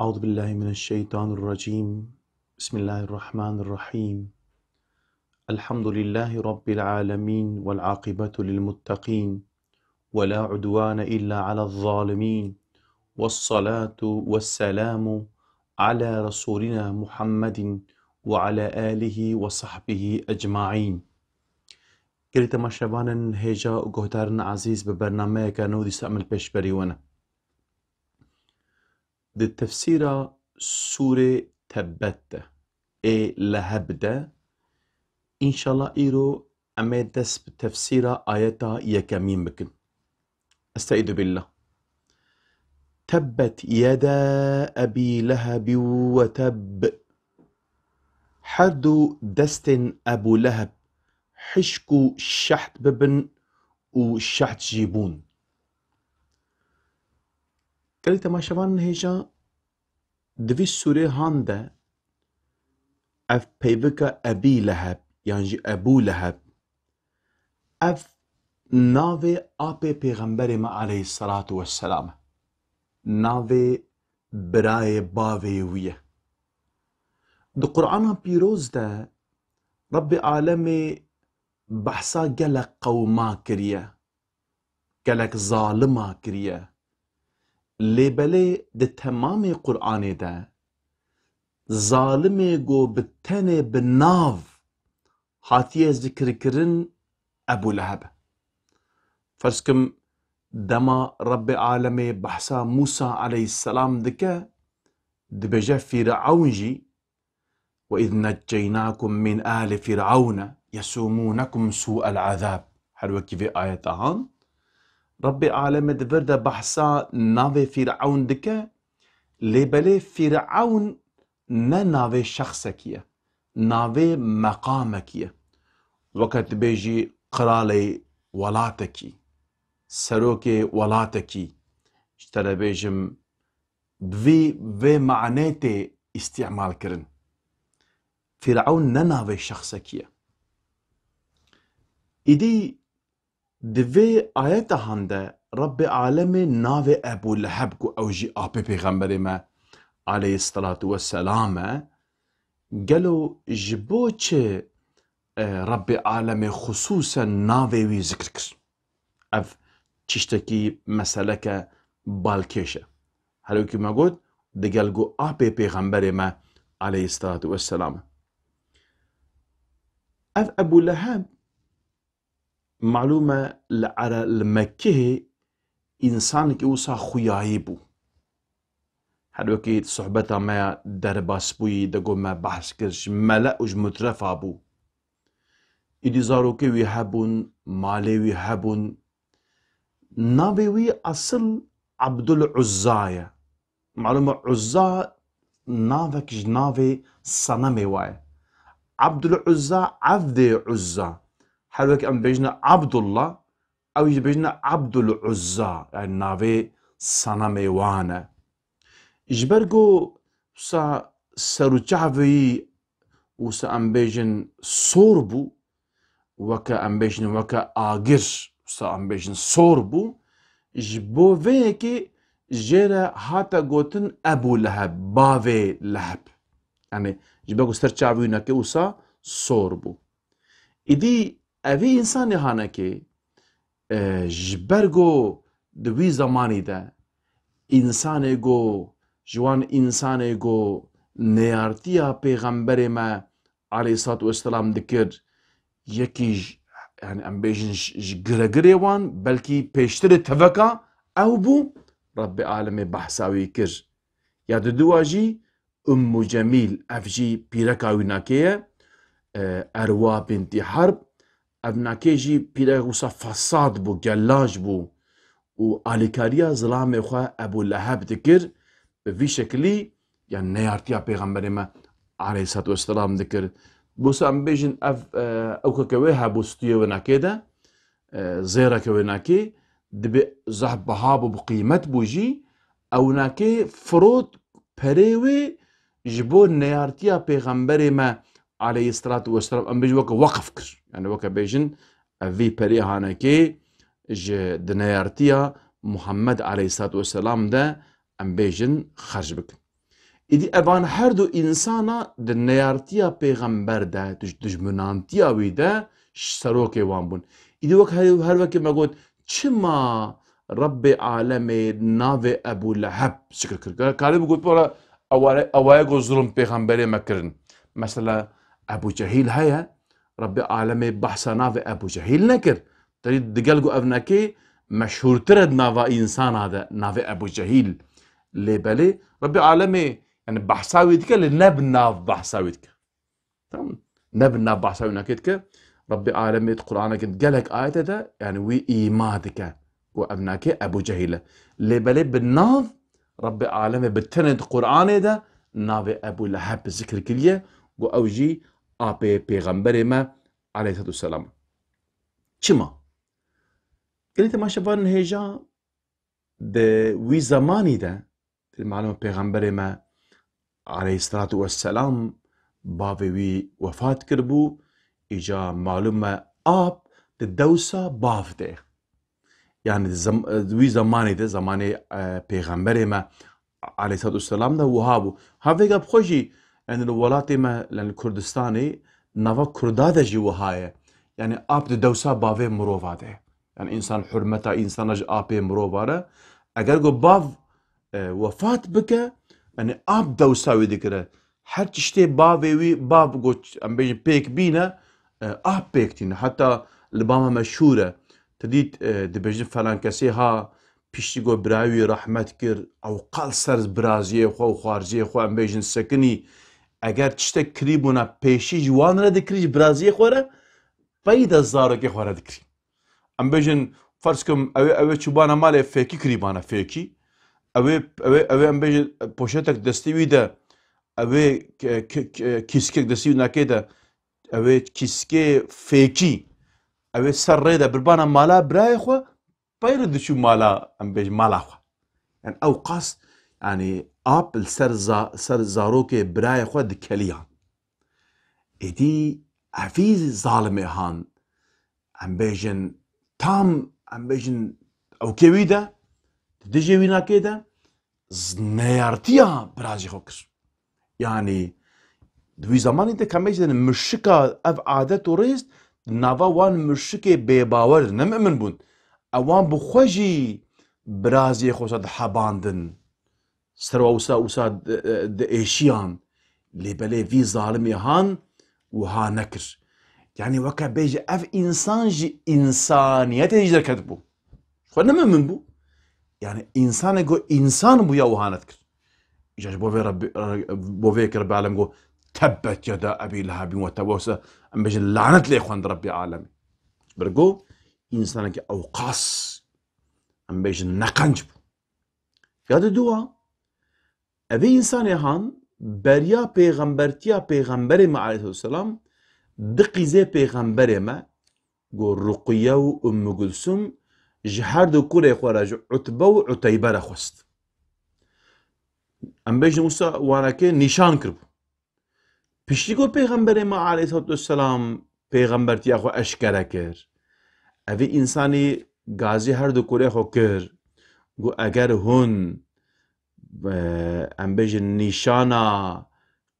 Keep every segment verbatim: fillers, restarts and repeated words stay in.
أعوذ بالله من الشيطان الرجيم. بسم الله الرحمن الرحيم. الحمد لله رب العالمين والعاقبة للمتقين ولا عدوان إلا على الظالمين والصلاة والسلام على رسولنا محمد وعلى آله وصحبه أجمعين. Gelî temaşevanên hêja û guhdarên ezîz, bi bernameyeke nû dîsa em li pêşberî we ne. Di tefsîra sûrê Tebbet de, ê Leheb de, înşallah îro em ê dest bi tefsîra ayeta yekemîn bikin. Estaizu billah. Tebbet yeda Ebî Lehebî we tebb. Her du destên Ebû Leheb hişk û şeht bibin û şeht jî bûn. Gelî temaşevanên hêja, di vî sûrê han de ev peyvika Ebî Leheb yan jî Ebû Leheb, ev navê apê Pêxemberê me aleyhisselatu vesselam e. Navê birayê bavê wî ye. Di Qur'ana Pîroz de Rebbê Alemê behsa gelek qewma kiriye, gelek zalima kiriye. Lê belê di temamê Qur'anê de zalimê ku bi tenê bi nav hatiye zikirkirin Ebû Leheb e. Ferz kim dema Rebbê Alemê behsa Mûsa aleyhisselam dike, dibêje Fîrewn jî, وَإِذْ نَجَّيْنَاكُمْ مِنْ آلِ فِرْعَوْنَ يَسُومُونَكُمْ سُوءَ الْعَذَابِ. Her wekî vê ayeta han, Rebbê Alemê di vir de behsa navê Fîrewn dike, lê belê Fîrewn ne navê şexsekî ye, navê meqamekî ye. Weke tu bêjî qiralê welatekî, serokê welatekî, ji te re bêjim, bi vî, vê manê tê îstîmal kirin. Fîrewn ne navê şexsekî ye. Îdî di vê ayeta han de Rebbê Alemê navê Ebû Leheb ku ew jî apê Pêxemberê me aleyhisselatu vesselam e, gelo ji bo çi, e, Rebbê Alemê xisûsen navê wî zikir kir? Ev tiştekî meseleke balkêş e. Her wekî me got, digel ku apê Pêxemberê me aleyhisselatu vesselam e. Ev Ebû Leheb, malûm e, li Ere-, li Mekkehê însanekî wisa xuyayî bû. Her wekî sohbeta me ya derbasbûyî de ku me behs kir, ji mele û ji mutrefa bû. Îdî zarokê wî hebûn, malê wî hebûn. Navê wî esil Abdul Uzza ye. Malûm e, Uzza navek ji navê senemê wa ye. Abdul Uzza, Evdê Uzza. Her wek em bêjine Abdullah, ew jî dibêjine Abdul Uzza, yani navê senemê wan e. Ji ber ku wisa ser û çavê wî wisa em bêjin sor bû, weke em bêjin weke agir, wisa em bêjin sor bû, ji bo vê yekê jê re hate gotin Ebû Leheb, bavê Leheb. Yani ji ber ku ser çavê wî neke wisa sor bû. Îdî evî însanê hanekê, e, ji ber ku di wî zemanî de însanê ku ji wan însanê ku neyartiya Pêxemberê me aleyhisselatu vesselam dikir, yekî ji, yani em bêjin ji, ji giregirê wan, belkî pêştirê teveka ew bû, Rebbê Alemê behsa wî kir. Ya diduwa jî Ummu Cemîl, ev jî pîreka wî nakê ye, e, Erwa bintî Herb. Ev nakê jî pîrek wisa fesad bû, gelaj bû û alîkariya zilamê xwe Ebû Leheb dikir. Bi vî şekilî, yani neyartiya Pêxemberê me aleyhisselatu vesselam dikir. Wisa em bêjin ev, e, ewkeke wê hebû stûyê wê nakê de, e, zêreke wê nakê, dibê zehf biha bû, bi qîmet bû jî, ew nakê firot perê wê ji bo neyartiya Pêxemberê me aleyhisselatu vesselam, em bêjin weke weqf kir. Yani weke bêjin, ev vî perê hanekê ji di neyartiya Muhammed aleyhisselatu vesselam de em bêjin xerc bikin. Îdî evan her du însana di neyartiya pêxember de, di dijminantiya wî de serokê wan bûn. Îdî wek her, her wekî me got, çima Rebbê alemê navê Ebû Leheb zikir kir? Ka-, karî bigot, wala ewa-, ewaye ku zulm pêxemberê me kirin. Mesela Ebû Cehîl heye, Rebbê alemê behsa navê Ebû Cehîl nekir. Terî digel ku ev nekê meşhûrtir e di nava însana de navê Ebû Cehîl. Lê belê Rebbê alemê, yani behsa wî dike, lê ne bi nav behsa wî dike. Tamam. Ne bi nav behsa wî nekê dike. Rebbê alemê di Qur'aneke gelek ayete de, yani wî îma dike. Ku ev nekê Ebû Cehîl e. Lê belê bi nav Rebbê alemê bi tenê di Qur'anê de navê Ebû Leheb zikir kiriye. Ku ew jî apê pêxemberê me aleyhisselatu vesselam. Çima? Gelî temaşevanên hêja di wî zemanî de, malum pêxemberê me aleyhisselatu vesselam bavê wî wefat kiribû, îca malum e ap di dewsa bav de. Yani di zem-, di wî zemanê de, zemanê, e, pêxemberê me aleyhisselatu vesselam de wiha bû. Ha vêga bi xwe jî, yani li welatê me, yani li Kurdistanê, nava Kurda de jî wiha ye. Yani ap di dewsa bavê mirova de. Yani însan hurmeta însana ji apê mirova re. Eger ku bav, e, wefat bike, yani ap dewsa wî digire. Her tiştê bavê wî, bav ku em bêjin pêk bîne, e, ap pêk tîne. Heta li ba me meşhûr e. Tu dît, e, dibêjin falan kesê ha piştî ku birayê wî rehmet kir, ew qal ser biraziyê xwe û xwarziyê xwe em bêjin sekinî. Eger tiştek kirîbûna pêşî ji wan re dikirî ji biraziyê xwe re, pey de zarokê xwe re dikirî. Em bêjin, ferz kim, ew ê, ew ê çûbana malê fêkî kirîbana fêkî. Ew ê, ew ê, ew ê em bêjin poşetek destî wî de, ew ê k-, k-, k-, kîskek destî wî nakê de, ew ê kîskê fêkî. Ew ê ser rê de birbana mala birayê xwe, pey re diçû mala, em bêjin mala xwe. Yani ew qas, yani ap li ser za-, ser zarokê birayê xwe dikeliyan. Êdî evî zalimê han, em bêjin tam, em bêjin ewkê wî de, di dijê wî nakê de, z-, neyartiya birazî xwe kir. Yani, di wî zemanî de, ka em bêjin muşika ev adet û rêz, di nava wan muşikê bêbawer, ne mumin bûn. Ewan bi xwe jî biraziyê xwe wisa dihebandin. Ser wa wisa, wisa di, diêşiyan. Lê belê vî zalimê han wiha nekir. Yani weke bêje ev însan ji însaniyetê jî derketibû. Xwe ne mumin bû. Yani însanê ku însan bû ya wiha nedikir. Îca ji bo vê Rebbi, bo vê yekê Rebbi alem got, "Tebbet yeda Ebî Lehabîn we tebbe." Wisa em bêjin lanet lê xwend Rebbi alemê. Ji ber ku însanekî ewqas, em bêjin neqenc bû. Ya di dua, evê însanê han beriya pêxembertiya pêxemberê me aleyhisselam di qîzê pêxemberê me, ku Ruqiye û Ummû Gulsum ji her du kurê xwe re, ji Utbe û Uteybe re xwest. Em bêjin wisa wanekê nîşan kiribû. Piştî ku Pêxemberê me aleyhisselatu vesselam pêxembertiya xwe eşkere kir, evî însanî gazî her du kurê xwe kir, got, eger hûn, e, em bêjin nîşana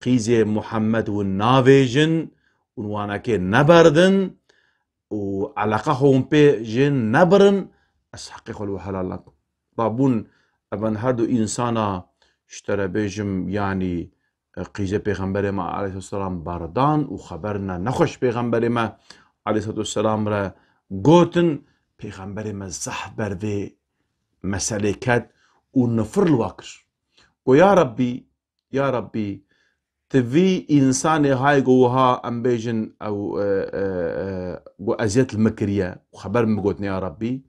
qîzê Muhammed hûn navêjin, hûn wanekê neberdin û eleqa xwe hûn pê jê nebirin, ez heqê xwe li we helal nakim. Rabûn, evan her du însana, ji te re bêjim, yanî, e, qîzê Pêxemberê me aleyhisselam berdan û xeber ne nexweş Pêxemberê me aleyhisselatu vesselam re gotin, Pêxemberê me zehf ber vê meselê ket û nifir li wa kir. Got, ya Rebbî, ya Rebbî, tu vî însanê hay ku wiha em bêjin ew, e, e, e, ku eziyet li min kiriye û xeber min bigotine ya Rebbî,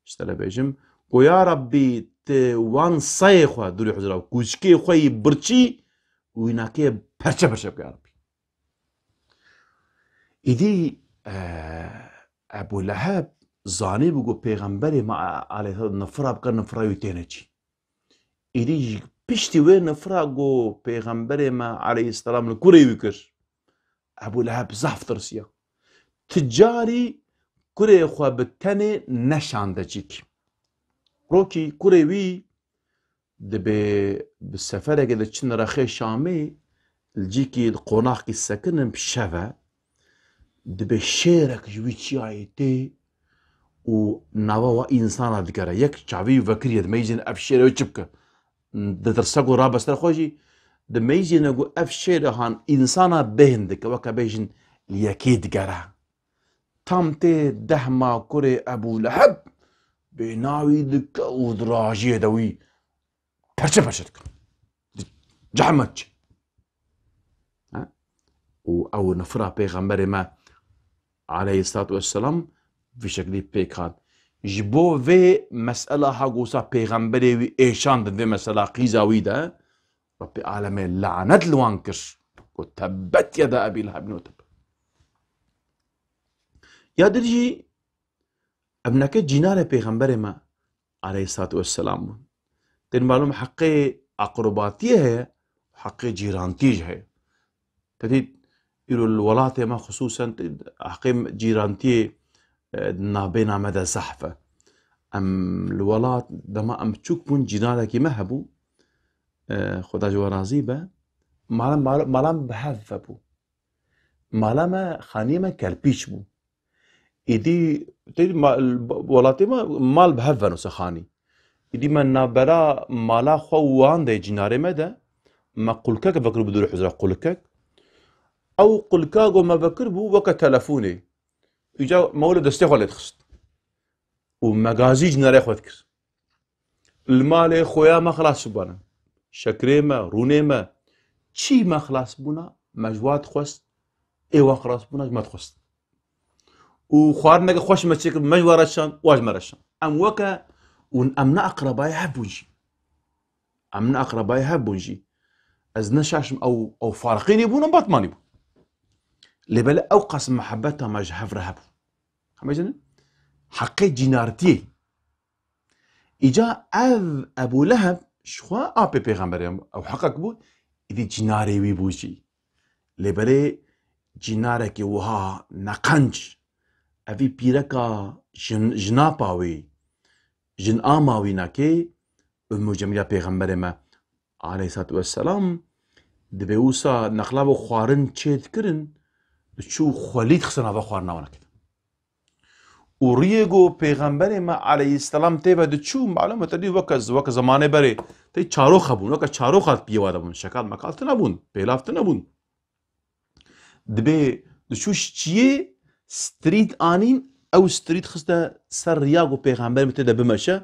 ji te re bêjim, got, ya Rebbî, tu wan seyê xwe, dûrî huzura, kûçikê xwe yî birçî, wînakê perçe perçe bike ya Rebbî. Îdî, e, Ebû Leheb zanîbû ku Pêxemberê me aleyhisselam nifira bike, nifira wî têne çî. Îdî ji piştî wê nifira ku Pêxemberê me aleyhisselam li kurê wî kir, Ebû Leheb zehf tirsiya. Ti carî kurê xwe bi tenê neşande cîkî. Rokî kurê wî Dibê bi seferekê diçin rexê Şamê, li cîkî li qonaxkî sekinin bi şev e. Dibê şêrek ji wî çiyayê tê û nava wa însana digere. Yek çavî wî vekiriye, dimeyzîne ev şêr ê çi bike. Ditirse ku rabe ser xwe jî, dimeyzîne ku ev şêr ê han însana bêhn dike, weke bêjin li yekê digere. Tam tê dehma kurê Ebû Leheb bêhna wî dike û di rajiyê de wî perçe perçe dikin. Di cehmet çi. Ha? Û ew nifira Pêxemberê me aleyhissalatu vesselam vî şeklî pêk hat. Ji bo vê mesela ha gosa Pêxemberê wî êşandin vê mesela qîza wî de, Rabbê alemê lanet li wan kir. Got, "Tebbet yeda Ebî Lehebin ve tebb." Ya dir jî, ev neke cînarê Pêxemberê me aleyhissalatu vesselam bûn. Tên malûm heqê aqrobatiyê heye, heqê cîrantiyê jî heye. Te dît, îro li welatê me xisûsen heqê cîrantiyê, e, nabêna me de zehf e. Em li welat, dema em biçûk bûn, cînarekî me hebû, e, Xweda ji we razî be, mala, mala, mala me bi hev vebû. Mala me, xaniyê me kelpîç bû. Êdî, tê ma-, welatê me mal bi hev veno se xanî. Êdî me navbera mala xwe û wan de cînarê me de, me qulkek vekiribû dûr huzra qulkek. Ew qulka ku me vekiribû weke telefonê. Îca me wilo destê xwe lê dixist. Û me gazî cînarê xwe dikir. Li malê xoya me xilas bûne. Şekrê me, rûnê me, çî me xilas bûna, me ji wa dixwest, ê wa xilas bûna ji me dixwest. Û xwarineke xweş me çêkir, me ji wa re şand, wa ji me re şand. Em weke û em ne eqrebayê hev bûn jî. Em ne eqrebayê hev bûn jî. Ez ne şaşim ew, ew farqînî bûn, em batmanî bûn. Lê belê ew qas mihebeta me ji hev re hebû. Em bêjin, heqê cînartiyê. Îca ev Ebû Leheb ji xwe apê pêxemberê ew heqek bû, êdî cînarê wî bû jî. Lê berê cînarekî wiha neqenc, evî pîreka jin, jinapa wî, jinama wî nake, Ummû Cemîla pêxemberê me aleyhissalatu vesselam, dibê wisa neqlabo xwarin çê dikirin, diçû xwelî dixiste nava xwarina wan nake. Û riyê ku pêxemberê me aleyhisselam tê ve diçû, malum e te dî weke, weke zemanê berê tê çarox hebûn, weke çaroxa piyê wa de bûn, şekal mekal tune bûn, pêlav tune bûn. Dibê diçû ji çiyê strît anîn, ew strît xiste ser riya ku pêxemberê me tê de bimeşe,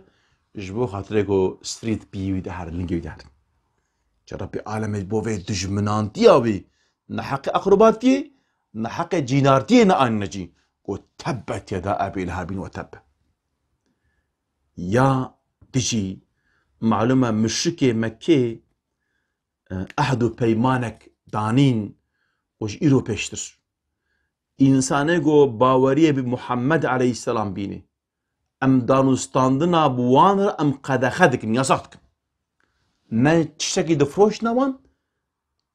ji bo xatirê ku strît piyê wî de herin, lingê wî de herin. Ca Rabbê alemê bo vê dijminantiya wî, ne heqê aqrobatiyê, ne heqê cînartiyê neanîne cî. Got, "Tebbet yeda Ebî Lehabîn ve tebb." Ya dijî, malum e, muşrikê Mekkê, e, ehd û peymanek danîn û ji îro pêştir. Însanê ku baweriyê bi Muhammed aleyhisselam bînê. Em danûstandina bi wan re em qedexe dikin, yasax dikin. Ne tiştekî difroşne wan,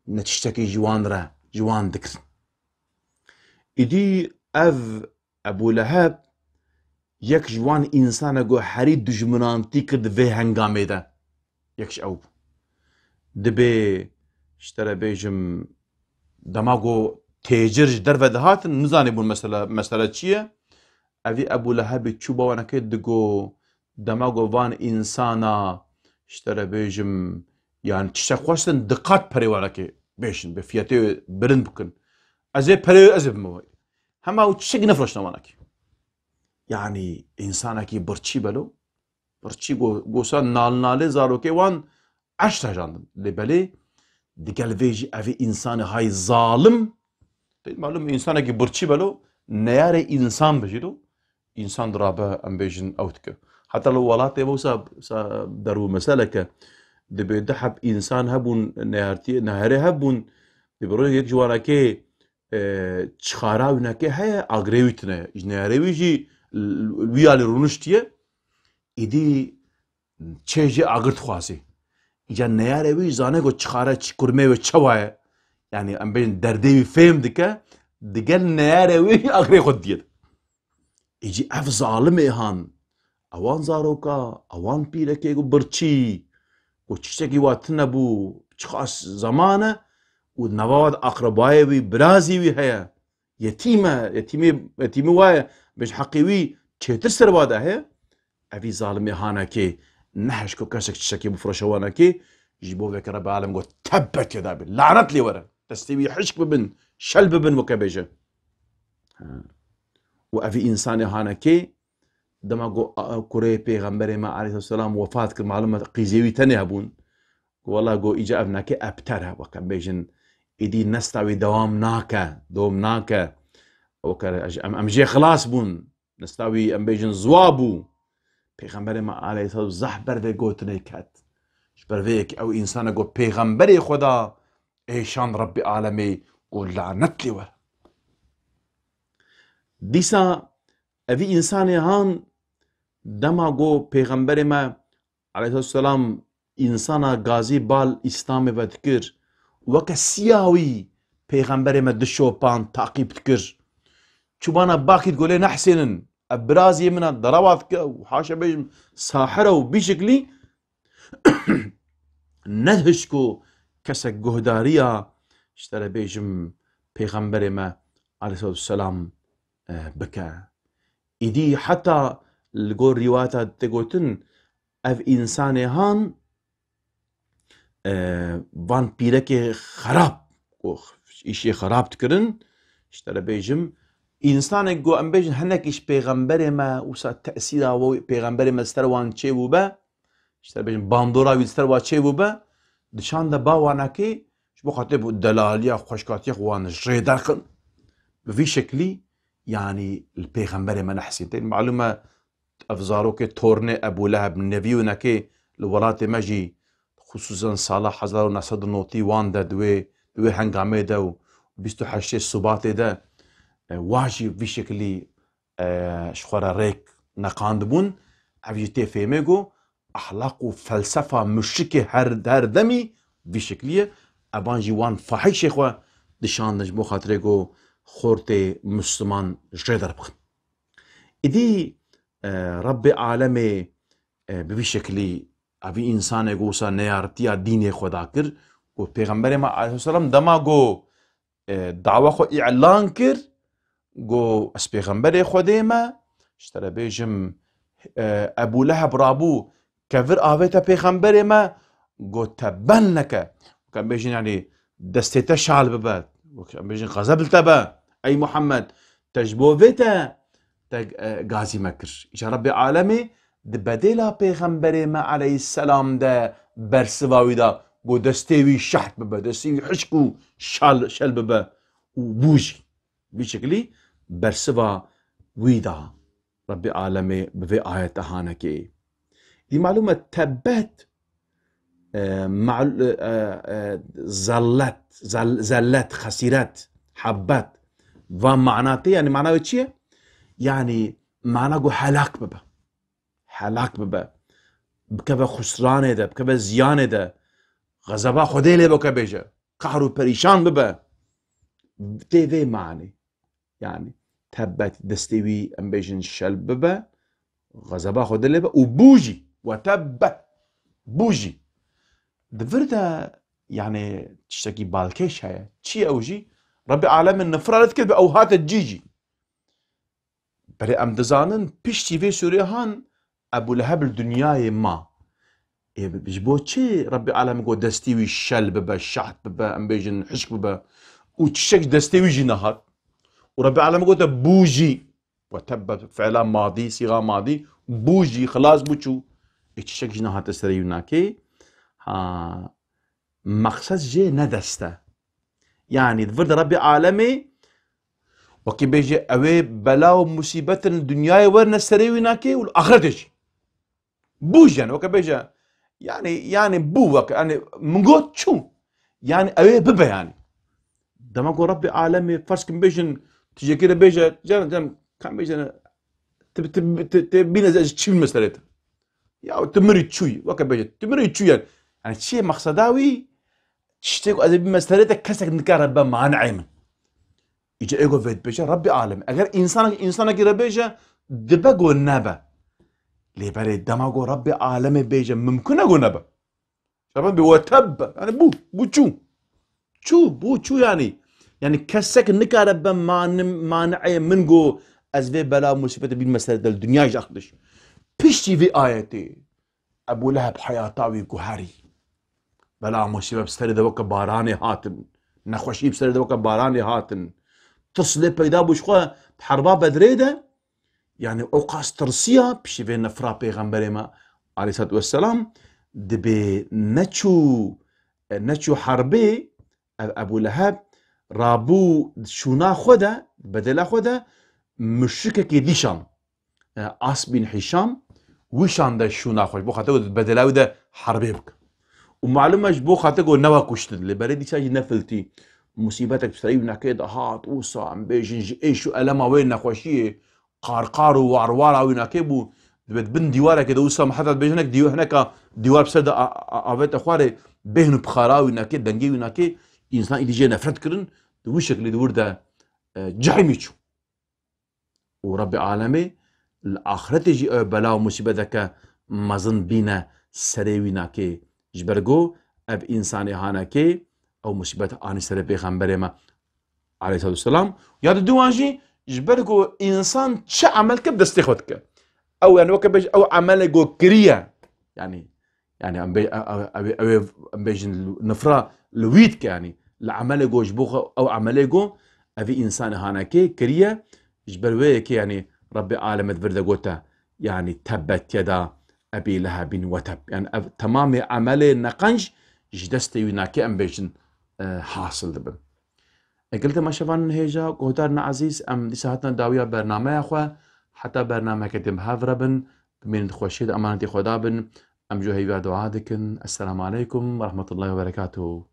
ne tiştekî ji wan re, ji wan dikirin. Îdî ev Ebû Leheb yek ji wan însane ku herî dijminantî kir di vê hengamê de. Yek ji ew bû. Dibê, ji te re bêjim, dema ku têcir ji derve dihatin, nizanîbûn mesele, mesele çi ye. Evî Ebû Lehebî çû ba wanekê digo, dema ku van însana, ji te re bêjim, yan tiştek xwestin, di qat perê wanekê bêşin, bi fiyetê bilind bikin. Ez ê perê ez ê bime wê. Hema ew tiştekî nefroşne wanekê. Yanî însanekî birçî belo, birçî go-, gosa nalnalê zarokê wan eşt hejandin. Lê belê digel vê jî evî însanê hay zalim, pê malum însanekî birçî belo, neyarê însan bijî do, însan dirabe em bêjin ew dike. Heta li welatê me wisa, wisa derû meseleke, dibê du heb însan hebûn, neyartiyê, neherê hebûn, dibê rojek yek ji wanekê, e, çixara wî neke heye, agrê wî tune ye. Ji neyarê wî jî l-, wî alî rûniştiye, îdî çê jê agir dixwazê. Îca neyarê wî zane ku çixare çi kurmê wê çawa ye. Yanî em bêjin derdê wî fêm dike, digel neyarê wî agrê xwe diye. Îcî ev zalimê han, ewan zaroka, ewan pîrekê ku birçî, û tiştekî wa tune bû, çiqas zeman e, û nava wa de aqrebayê wî, birazî wî heye. Yetîm e, yetîmê, yetîmê wa ye, bêj heqê wî çêtir ser wa de heye. Evî zalimê hanekê nehişko kesek tiştekî bifroşe wanekê, ji bo vê ke Rebê Alem got, "Tebbet yeda bi, lanet lê were." Destê wî hişk bibin, şel bibin, weke bêje. Ha. Û evî însanê hanekê, dema ku, a, kurê Pêxemberê me aleyhisselam wefat kir, malum e, qîzê wî tenê hebûn. Ku wela, ku îca ev neke ebter e, weke bêjin, îdî nesta wî dewam nake, dom nake. Weke em, em jê xilas bûn. Nesta wî, em bêjin, ziwa bû. Pêxemberê me aleyhisselam zehf ber vê gotinê ket. Ji ber vê yekê ew însane got, "Pêxemberê Xweda êşand Rebbê Alemê, got, lanet lê were." Dîsa evî însanê han dema got Pêxemberê me aleyhisselam însana gazî bal Îslamê vedikir, weke siya wî Pêxemberê me dişopan, taqîb dikir. Çûbana bakî digot, "Lê nehsênin, ev biraziyê min e, derawa dike û haşa bêjim sahir e û bî şiklî." Nedihişt ku kesek guhdariya, ji te re bêjim, Pêxemberê me aleyhisselatu vesselam, e, bike. Îdî heta li gor rîwayeta tê gotin, ev însanê han, e, van pîrekê xerab, ku îşê xerab dikirin, ji te re bêjim, însanek ku em bêjin hinek îş pêxemberê me, wisa tesîra we pêxemberê me li ser wan çêbûbe, ji te re bêjim bandora wî li ser wan çêbûbe, dişande ba wanekê, ji bo xatirê bu delaliya, xweşkatiya xwe wan ji rê derxin. Bi vî şeklî, yanî li pêxemberê me nehsîn. Te malûm e, ev zarokê tornê Ebû Leheb, nevî winekê li welatê me jî, xisûsen sala hezar û neh sed û notî wan de, di wê, di wê hengamê de û bîst û heştê Sibatê de, e, wa jî vî şekilî, e, ji xwe re rêk neqandibûn. Ev jî tê fêmê ku ehlaq û felsefa muşrikê her, her demî vî şekilî ye. Evan jî wan fahîşê xwe dişandin ji bo xatirê ku xortê Misliman ji rê derbixin. Îdî, e, Rebbê Alemê, e, bi vî şekilî evî însanê ku wisa neyaritiya dînê xwe da kir û Pêxemberê me aleyhisselam dema ku, e, dawa xwe îlan kir, ku ez Pêxemberê Xwedê me, ji te re bêjim, e, Ebû Leheb rabû, kevir avête Pêxemberê me, got, "Tebben leke." Weke em bêjin, yanî, "Destê te şal bibe." Weke em bêjin, "Xezeb li te be, ey Muhammed, te ji bo vê te, te, e, gazî me kir." Îca Rebbê Alemê di bedêla Pêxemberê me aleyhisselam de bersiva wî da, got, "Destê wî şeht bibe, destê wî hişk û şal, şel bibe." Û bû jî. Vî şekilî bersiva wî da. Rebbê Alemê bi vê ayete hanekê. Dî malûm e, tebbet, e, mal-, e, e, zellet, zel-, zellet, xesîret, hebbet. Va mana tê, yanî mana wê çi ye? Yanî mana ku helak bibe. Helak bibe. Bikeve xusranê de, bikeve ziyanê de. Xezeba Xwedê lê boke bêje. Qahr û perîşan bibe. Tê vê manê. Yanî, tebbet, destê wî, em bêjin, şel bibe, xezeba Xwedê lê be û bû jî, we tebbet, bû jî. Di vir de, yanî, tiştekî balkêş heye. Çi ye ew jî? Rebbê Alemê nifra lê dike, ew hate cî jî. Belê em dizanin, piştî vê sûrê han, Ebû Leheb li dinyayê ma. Ê, ji bo çi Rebbê Alemê got destê wî şel bibe, şaht bibe, em bêjin hişk bibe û çiçek destê wî jî nehat? Û Rebbê Alemê gote bû jî. We tebbe, fi'la madî, sîxa madî, bû jî, xilas bû çû. Ê, çiçek jî nehate serê wî nakê. Ha, meqsed jê ne dest e. Yanî, di vir de Rebbê Alemê, wekî bêje, ew ê bela û musîbetin li dinyayê werine serê wî nakê û li axretê jî. Bû jî, yanî, weke bêje, yanî, yanî bû weke, yanî, min got çû. Yanî, ew ê bibe, yanî. Dema ku Rebbê Alemê, ferz kim bêjin, tu jekê re bêje, can, can, kan bêje, tu, tu, tu, tu bîne ez çi bîme serê te. Ya tu mirî çûyî, weke bêje, tu mirî çûyî, yanî. Yanî çi ye meqseda wî? Tiştê ku ez ê bîme serê te, kesek nikare be maneê min. Îca ê ku vê dibêje Rebbê Alemê. Eger însanek, însanekî re bêje, dibe ku nebe. Lê belê dema ku Rebbê Alemê bêje, mimkun e ku nebe. Çaban bi we teb, yani bû, bû çû. Çû, bû çû yani. Yani kesek nikare be manim, mani'ê min go ez vê bela musîbetê bînme ser de li dinyayê jî aqliş. Piştî vê ayetê, Ebû Leheb heyata wî guherî. Bela musîbet bi serê de weke baranê hatin. Nexweşî bi serê de weke baranê hatin. Tislê peyda bû ji xwe di herba Bedrê de. Yani o qas tirsiya piştî vê nifra pêxemberê me aleyhissalatu vesselam dibê neçû, neçû herbê ev Ebû Leheb rabû şûna xwe de, bedela xwe de muşrikekê dîşan. E, As bin Hişam wî şande şûna xwe. Ji bo xatir ku bedela wî de herbê bike. Û malum e ji bo xatir ku newe kuştin. Lê berê dîsa jî nefiltî. Musîbetek bi serê wî nakê de hat, wisa em bêjin ji êş û elema wê nexweşiyê, qarqar û warwara wî nakê bû. Dibe di bin dîwarekê de wisa me heta dibêjin hinek dîw-, hineka dîwar bi ser de a-, a-, avête xwarê bêhn û bixara wî nakê, dengê wî nakê, însan îdî jê nefret kirin, di wî şeklî di wir de, e, cehimî çû. Û Rebbê Alemê li axretê jî ew bela û musîbeteke mezin bîne serê wî nakê. Ji ber ku ev însanê hanekê ew musîbet anî serê pêxemberê me aleyhissalatu vesselam. Ya di duwan jî ji ber ku însan çi emel ke bi destê xwe dike. Ew yani weke bêj ew emelê ku kiriye. Yani Yani em bê, ew, ew, ew, ew, em bêjin nifra li wî dike, yani li emelê go ji bo xwe ew emelê go evî însanê hanekê kiriye, ji ber wê yekê yani Rebbê Alemê di vir de gote, yani tebbet yeda Ebî Lehebîn we teb. Yani ev temamê emelê neqenc ji destê wî nakê em bêjin, e, hasil dibin. Egil te meşevan hêja guhdarina ezîz, em dîsa hatina dawiya bernameya xwe, heta bernameke din bi hev re bin, bimînin di xweşiyê de emanetê Xweda bin, em ji heyva dua dikin. Esselamu aleykum ve rahmetullahi ve berekatuhu.